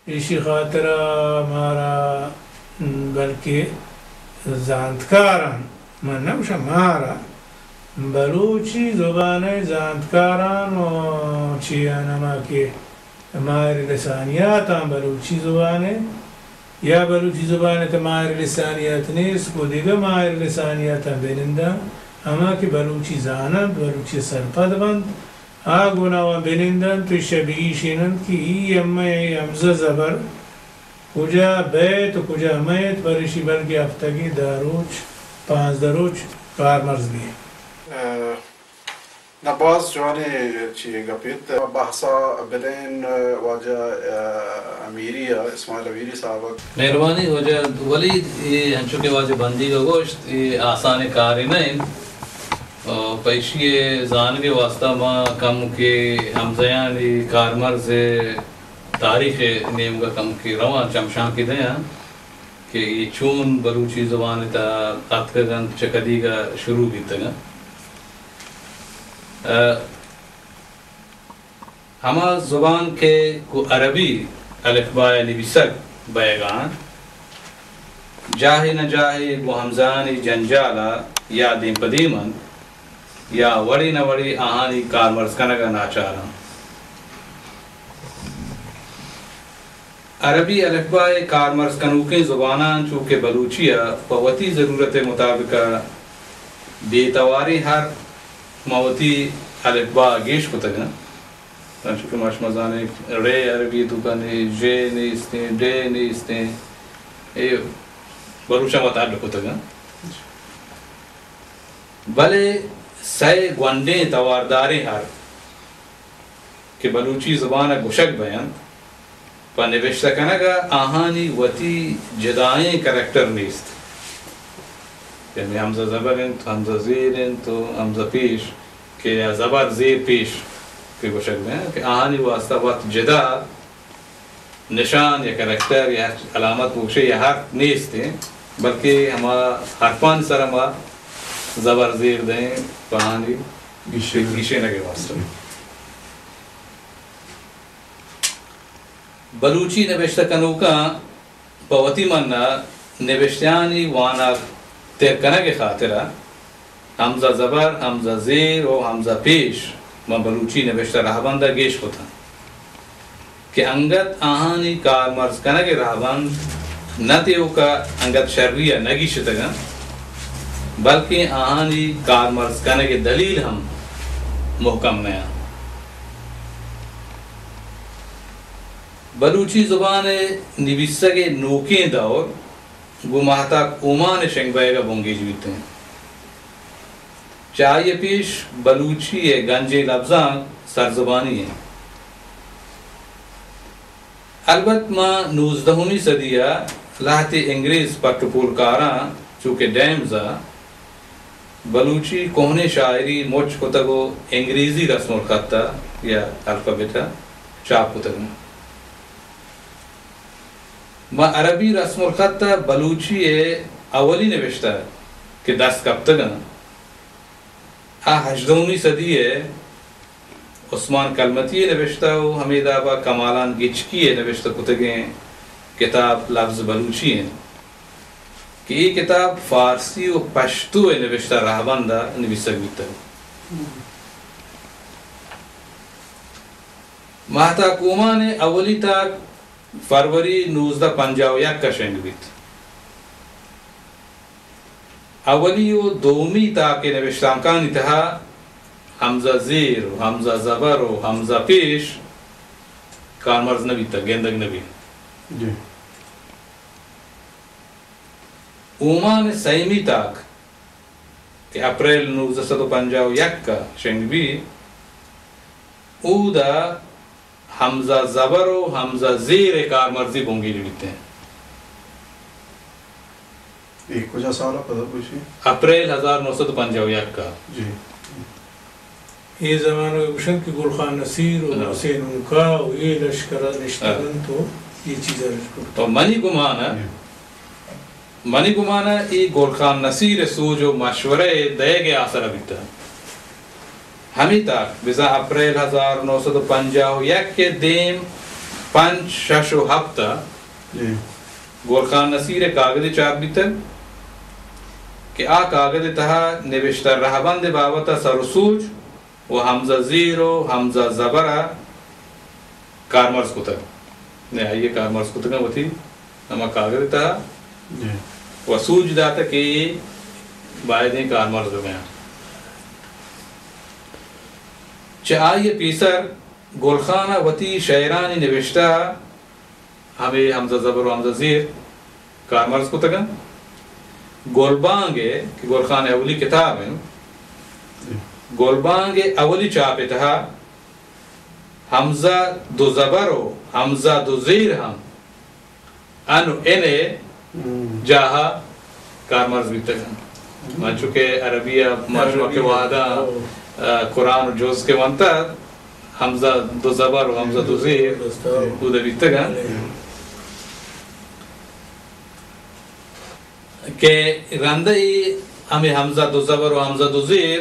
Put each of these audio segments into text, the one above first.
ایشی خاطرا مارا، بلکہ زانتکاراں، من نہ گوشاں مارا، بلوچی زبان ء زانتکاراں و چیان ہما کہ ماہر لسانیاتاں بلوچی زبان ء یا بلوچی زبان ء تہ ماہر لسانیات نیست، گوں دگہ ماہر لسانیاتاں بننداں، ہما کہ بلوچی زاننت، بلوچی ء سرپد بنت، آ گوں آواں بنندنت و ایشاں بگیشیننت کہ ای ہمے ہمزہ زبر کجا بیت و کجا مئیت، پر ایشی بلکیں ہفتگے دہ روچ، پانزدہ روچ کارمرز بیت۔ ء، نہ، باز جوانیں چی گپیت۔ بحثا بدین واجہ، ء، امیری ء، اسماعیل امیری صاحب ء۔ مہربانی واجہ ولید، اے انچو کہ واجہ بندیگ ء گوشت، اے آسانیں کارے نہ انت۔ ء، پہ ایشی ء زانگ ء واستہ ما کمکے ہمزیانی کارمرز ء تاریخ ء نیمگ ء کمکے رواں چمشانکے دیاں کہ اے چون بلوچی زبان ء تہ اتکگ انت، چہ کدیگ ء شروع بیتگ انت۔ ء، ہما زبان کہ گوں عربی الفبا ء نبیسگ بئیگا انت، جاہے نہ جاہے گوں ہمزہانی جنجال ء یا دیم پہ دیم انت یا وڑے نہ وڑے آہانی کارمرز کنگ ء ناچار انت۔ عربی الفبا ء کارمرز کنوکیں زباناں چو کہ بلوچی ء پہ وتی ضرورت ء مطابق ء بے تواریں حرف ماں وتی الفبا ء گیش کتگ انت۔ انچو کہ ما شما زانیں، ڑے عربی ء توکا نے، ژے نیستیں، ڈے نیستیں، اے بلوچاں وت اڈ کتگ انت۔ بلے سئے گونڈیں توارداریں حرف کہ بلوچی زبان ء گوشگ بینت، پہ نبشتہ کنگ ء آہانی وتی جدائیں کریکٹر نیست۔ یعنی ہمزہ زبر انت، ہمزہ زیر انت و ہمزہ پیش کہ یا زبر زیر پیش کہ گوشگ بینت کہ آہانی واستہ وت جدا نشان یا کریکٹر یا علامت بگوشے یا حرف نیست انت، بلکہ ہما حرفانی سر ء ما زبر زیر دئیں پہ آہانی گیشینگ۔ گیشینگ ء واستہ۔ بلوچی نبشتہ کنوکاں پہ وتی من ء نبشتہانی وانگ تر کنگ ء خاطر ء ہمزہ زبر، ہمزہ زیر و ہمزہ پیش ماں بلوچی نبشتہ رہبند ء گیش کتنت کہ انگت آہانی کارمرز کنگ ء رہبند نہ تیوک ء انگت شری ء نہ گیشتگ انت، بلکیں آہانی کارمرز کنگ ء دلیل ہم مہکم نہ انت۔ بلوچی زبان ء نبیسگ ء نوکیں دور گوں ماہتاک اومان ء شنگ بئیگ ء بنگیج بیت انت۔ چہ آئی ء پیش بلوچی ء گنجیں لبزانک سرزبانی انت۔ البت ماں نوزدہمی صدی ء لہتے انگریز پٹ ء پولکاراں چو کہ ڈیمز ء بلوچی کوہنیں شاعری مچ کتگ و انگریزی رسم الخط ء یا الفابیٹ ء چاپ کتگ انت۔ ماں عربی رسم الخط ء بلوچی ء اولی نبشتہ کہ دست کپتگ انت، آ ہژدہمی صدی ء عثمان کلمتی ء نبشتہ و ہمے داب ء کمالان گچکی ء نبشتہ کتگیں کتاب لبز بلوچی انت کہ اے کتاب فارسی و پشتو ء نبشتہ رہبند ء نبیسگ بیتگ۔ ماہتاک اومان ء اولی تاک فروری نوزدہ پنجاہ و یک ء شنگ بیت۔ اولی و دومی تاک ء نبشتانکانی تہا ہمزہ زیر و ہمزہ زبر و ہمزہ پیش کارمرز نہ بیتگ، گندگ نہ بیت۔ جی۔ اومان ء سیمی تاک کہ اپریل نوزدہ سد و پنجاہ و یک ء شنگ بیت، اودا ہمزہ زبر و ہمزہ زیر ء کارمرزی بنگیج بیت انت۔ اے کجا سال ء پدا گوشی؟ اپریل ہزار نو سد و پنجاہ و یک ء۔ جی۔ اے زمانگ ء گوشنت کہ گل خان نصیر و ہاں۔ حسین ہونکا و اے لشکر ء نشتگ ہاں۔ انت و اے چیز ء لشکر۔ تو منی گمان ء جی۔ منی گمان ء اے گل خان نصیر ء سوج و مشورہ ء دئیگ ء آسر ء بیتگ۔ ہمے تاک بزاں اپریل ہزار نو سد و پنجاہ و یک ء دیم پنچ، شش و ہپت ء جی۔ گل خان نصیر ء کاگدے چاپ بیتگ کہ آ کاگد ء تہا نبشتہ رہبند ء بابت ء سر و سوج و ہمزہ زیر و ہمزہ زبر ء کارمرز کتگ۔ نہ، آئی ء کارمرز کتگ وتی ہما کاگد ء تہا جی۔ و سوج داتگ کہ اے بایدیں کارمرز بہ بیاں۔ چہ آئی ء پیسر گل خان ء وتی شئیرانی نبشتہ ہمے ہمزہ زبر و ہمزہ زیر کارمرز کتگ انت۔ گلبانگ ء کہ گل خان ء اولی کتاب انت، گلبانگ ء اولی چاپ ء تہا ہمزہ دو زبر و ہمزہ دو زیر ہم ان و ان ء ہم۔ جاہ ء کارمرز بیتگ انت۔ ہم۔ انچو کہ عربی ء ما شما کہ عربی ء۔ وہداں، ہو۔ ء، قرآن و جز کہ ونتہ، ہمزہ دو زبر و ہمزہ دو زیر درست۔ اودا بیتگ انت۔ بلے۔ کہ رندہ ای ہمے ہمزہ دو زبر و ہمزہ دو زیر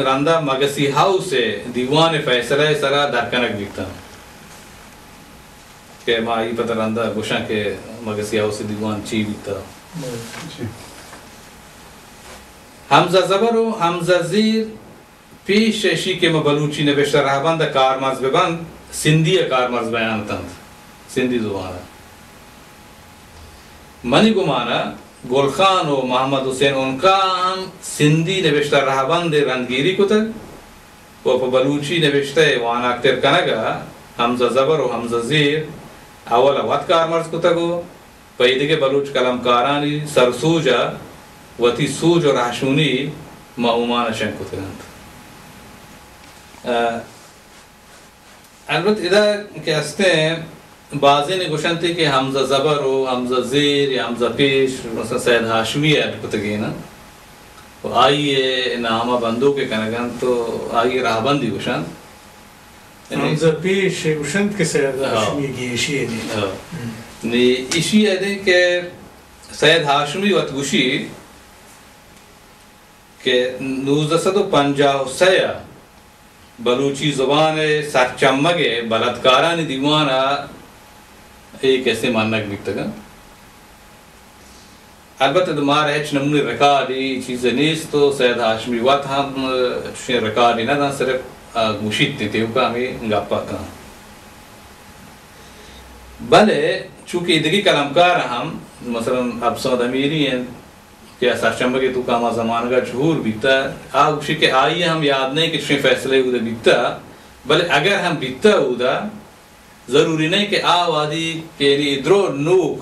رندہ مگسی ہاؤس ء دیوان ء فیصلہ ء سرا در کنگ بیتاں۔ کہ ما آئی پدا رندا گوشاں کہ مگسی ہاؤس ء دیوان چی بیتا۔ جی۔ ہمزہ زبر و ہمزہ زیر پیش ایشی کہ ما بلوچی نبشتہ رہبند ء کارمرز بہ بنت، سندھی ء کارمرز بیان اتنت، سندھی زبان ء۔ منی گمان ء گل خان و محمد حسین عنقا ہم سندھی نبشتہ رہبند ء رندگیری کتگ۔ و پہ بلوچی نبشتہ ء واناکتر کنگ ء ہمزہ زبر و ہمزہ زیر اول ء وت کارمرز کتگ و پہ ایدگہ بلوچ کلمکارانی سرسوج ء وتی سوج و رہشونی ماں اومان ء شنگ کتگ انت۔ ء البت ادا کہ استیں بازینے گوشنت کہ ہمزہ زبر و ہمزہ زیر یا ہمزہ پیش، مثلاً سید ہاشمی ء اڈ کتگین انت و آئی ء نام ء بندوک ء کنگ انت و آئی ء راہبندی گوشنت۔ یعنی ہمزہ پیش ء گوشنت کہ سید ہاں۔ ہاشمی گیشی ء نی۔ ہاں۔ ہم۔ نی ایشی ء دیں کہ سید ہاشمی وت گوشی کہ نوزدہ سد و پنجاہ و سئے ء بلوچی زبان ء سرچمگ ء بلدکارانی دیوان ء اے کسے منگ بیتگ انت۔ البت ادا مارا ہچ نمونی ریکارڈی چیزے نیست و سید ہاشمی وت ہم چشیں ریکارڈی نہ دنت، صرف آ گوشیت انت، ایوکا ہمے گپ ء کنت۔ بلے چونکہ دگہ کلمکار ہم، مثلاً عبدالصمد امیری انت، کہ آ سرچمگ ء توکا ہما زمانگ ء جہور بیتہ، آ گوشی کہ آئی ء ہم یاد نہ کہ چشیں فیصلہ اودا بیتہ، بلے اگر ہم بیتہ اودا، ضروری نہ کہ آ وہدی کہ یعنی اے درو نوک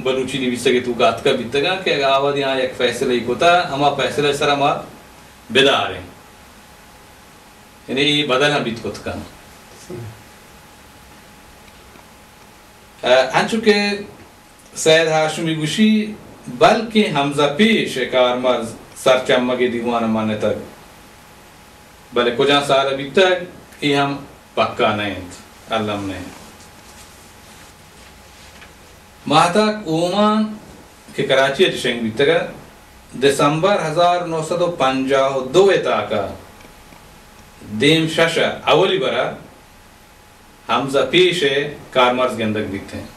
بلوچی نویسگ ء توکا اتکہ بیتگاں کہ اگاں آ وہدی آ یک فیصلہ ای کتہ، ہما فیصلہ ء سرا ما بداریں، یعنی اے بدل ہم بیت کت کن۔ ء انچو کہ سید ہاشمی گوشی، بلکیں ہمزہ پیش ء کارمرز سرچمگ ء دیوان ء منتگ، بلے کجام سال ء بیتگ، اے ہم پکا نہ انت، الم نہ انت۔ ماہتاک اومان کہ کراچی ء چہ شنگ بیتگ ء، دسمبر ہزار نو سد و پنجاہ و دو ء تاک ء دیم شش ء اولی برا ہمزہ پیش ء کارمرز گندگ بیت انت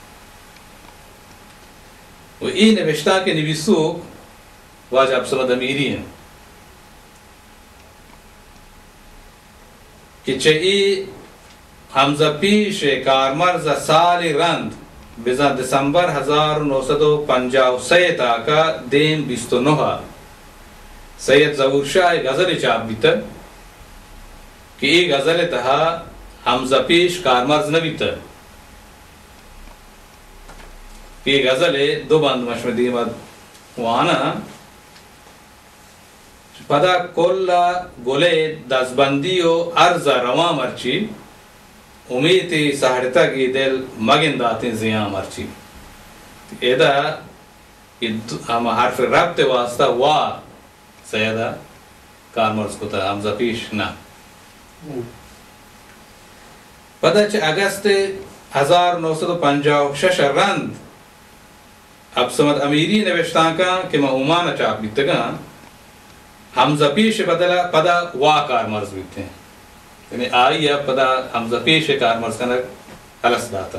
و اے نبشتانک ء نویسوک واجہ عبدالصمد امیری انت کہ چہ اے ہمزہ پیش ء کارمرز ء سالے رند بزاں دسمبر ہزار و نو سد و پنجاہ و سئے ء تاک ء دیم بیست و نہ ء سید ظہور شاہ ء غزلے چاپ بیتگ۔ کہ اے غزل ء تہا ہمزہ پیش کارمرز نہ بیتگ۔ کہ اے غزل ء دو بند من شمئے دیم ء واناں۔ پدا کل ء گل ء دزبندی و ارز ء رواں مرچی، امیتے سہڑتگ اے دل مگنداتیں زیاں مرچی۔ ادا اے د-، ہما حرف ربط ء واسطہ وا سید ء کارمرز کتہ، ہمزہ پیش نہ۔ ہم۔ پدا چہ اگست ہزار نو سد و پنجاہ و شش ء رند عبدالصمد امیری نبشتانکاں کہ ماں اومان ء چاپ بیتگاں، ہمزہ پیش ء بدل ء پدا وا کارمرز بیتیں۔ یعنی آئی ء پدا ہمزہ پیش ء کارمرز کنگ الس داتہ۔